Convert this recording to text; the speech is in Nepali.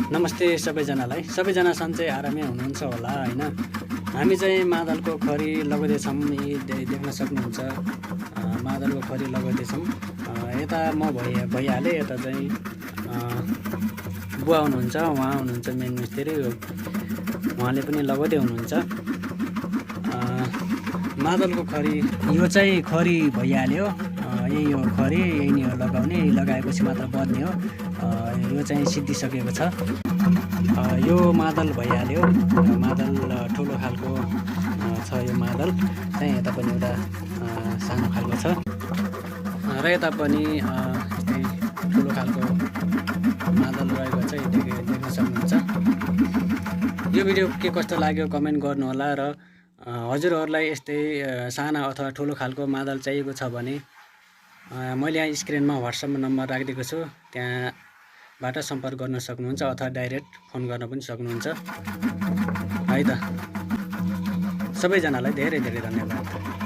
नमस्ते सबैजनालाई। सबैजना सन्चै आरामै हुनुहुन्छ होला हैन। हामी चाहिँ मादलको खरी लगाउँदैछौँ। यी देख्न सक्नुहुन्छ मादलको खरी लगाउँदैछौँ। यता म भइहालेँ। यता चाहिँ बुवा हुनुहुन्छ, उहाँ हुनुहुन्छ मेन मिस्त्री, उहाँले पनि लगाउँदै हुनुहुन्छ मादलको खरी। यो चाहिँ खरी भइहाल्यो। यही हो खरी, यही नै हो लगाउने। लगाएपछि मात्र बज्ने हो। यो चाहिँ सिद्धिसकेको छ। यो मादल भइहाल्यो। मादल ठुलो खालको छ। यो मादल चाहिँ यता पनि एउटा सानो खालको छ र यता पनि यस्तै ठुलो खालको मादल रहेको छ। देख्न सक्नुहुन्छ। यो भिडियो के कस्तो लाग्यो कमेन्ट गर्नुहोला र हजुरहरूलाई यस्तै साना अथवा ठुलो खालको मादल चाहिएको छ भने मैले यहाँ स्क्रिनमा व्हाट्सएप नम्बर राखिदिएको छु। त्यहाँबाट सम्पर्क गर्न सक्नुहुन्छ अथवा डाइरेक्ट फोन गर्न पनि सक्नुहुन्छ है त। सबैजनालाई धेरै धेरै धन्यवाद।